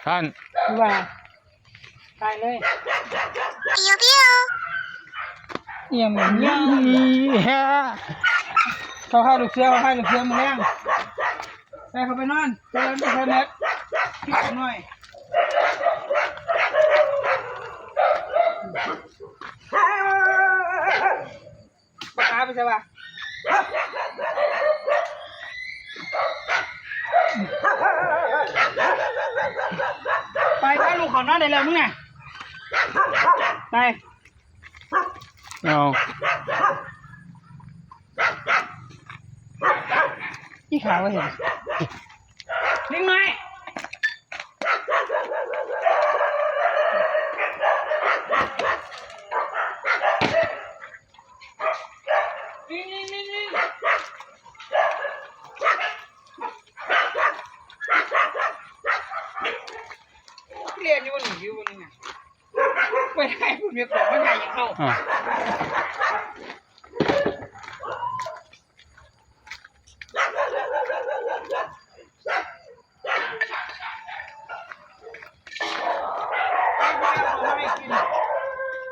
ທ່ານ ຄືວ່າ ຕາຍເລີຍ ປິວໆ ອີ່ຫຍັງນີ້ ເຂົາໃຫ້ລູກເສືອ ເຂົາໃຫ້ລູກເສືອມື້ແລງ ໃສ່ເຂົ້າໄປນອນ ໃສ່ເຂົ້າໄປເໝິດ ອີກໜ້ອຍ ປາກກາໄປໃສວະ? ໄປ ພາລູກເຂົານອນໄດ້ແລ້ວ ມຶງນະ ໄປ ເອົາ ອີ່ຂາວເຫັນ ລິງນ້ອຍ ລຽນຢູ່ນີ້ ຢູ່ນີ້ນະ ໄປໄດ້ພຸ້ນ ແມ່ຂອງມັນໃຫຍ່ເຂົ້າ ອ່າ